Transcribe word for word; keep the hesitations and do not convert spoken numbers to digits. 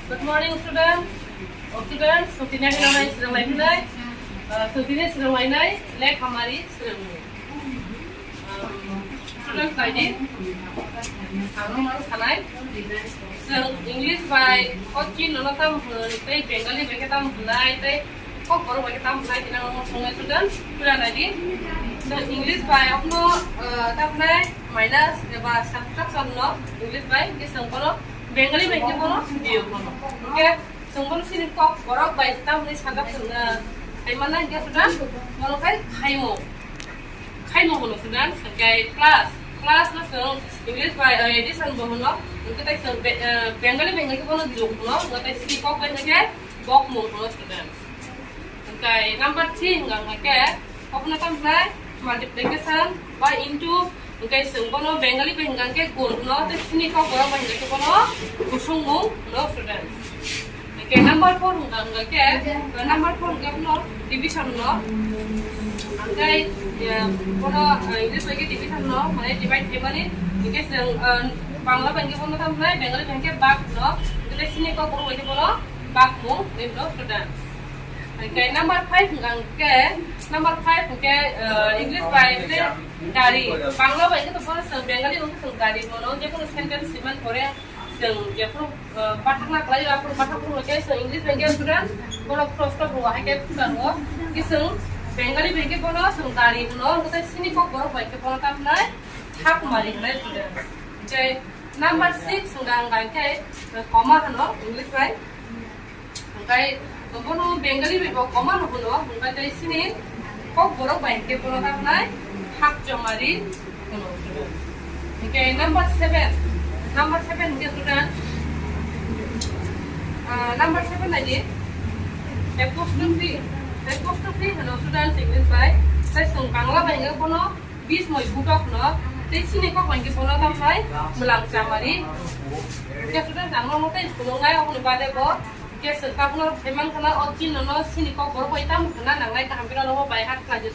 Good morning, students. Oh, students, so tini hino nai srang lai nai. Ah, so tini srang lai nai, lekha mari srang nai. Um, students, nai di. Ang no mano sanai. Srang English bai, o chin no tam hwn, tei Bengali bai ke tam hwn nai, tei Kokborok bai khe tamo khlai tini ang swngnai students, pura nai di. So, English bai okno, uh, tamo khlai minus eba subtraction no English bai, hingke chwng bono Bengali bai hingke bono diyo bono. Hingke chwng bono chini Kokborok bai tamo khlai subtraction, uh, khai mannai hingke students, bono khai khaimung. Khaimung bono students, hingke plus, plus no chwng English bai, uh, addition bo hwno, hingke tai chwng Be-, uh, Bengali bai hingke bono diyo bono, hingke tai chini Kok bai hingke bokmung bono students. Hingkai number three hingka hingke, obono tamo khlai multiplication ba into, hingkai chwng bono Bengali bai hingka hingke gun hwno, tei chini Kokborok bai hingka khe bono kusungmung hwno students. Hingke number four hingka hingke, number four hingke bono division hwno. Hingkai, eh, bono, eh, English bai khe division hwno, mane divide khaimani, hingke chwng, eh, Bangla bai hingke bono tamo khlai, Bengali bai hingke bak hwno, hingke chini Kokborok bai khe bono bakmung hwno students. Hingke number five hingka hingke, number five hingke, uh, English bai hingke gari, Bangla bai hingke to bono chwng Bengali bai hingke chwng gari bono je kono sentence siman pore chwng je kono, uh, pathakna khlai aphuru pathak phuru hingke chwng English bai hingke students bono cross talk rwo hai khe phutar rwo hingke chwng Bengali bai hingke bono chwng gari hwno hingke chini Kokborok bai hingke bono tamo khlai thak mari hwnai students. Hingke number six hingka hingka hingke, uh, comma hwno English bai. Hingkai bono Bengali bai bo comma no hwno, hingkai tei chini Kokborok bai hingke bono tamo khlai hakchomari hwno students. Hingke number seven, number seven hingke students, ah, number seven nai di, apostrophe, apostrophe hwno students English bai, tei chwng Bangla bai hingke bono Bismoi butok no, tei chini Kok bai hingke bono tamo khlai mwlang chamari. Hingke students ang no tei school o ngai, oboni bade bo hingke chwng tabuk no phaimang khna, o chin no no chini Kokborok bai tamo khna nangnai kaham khe no bai hat khlai di.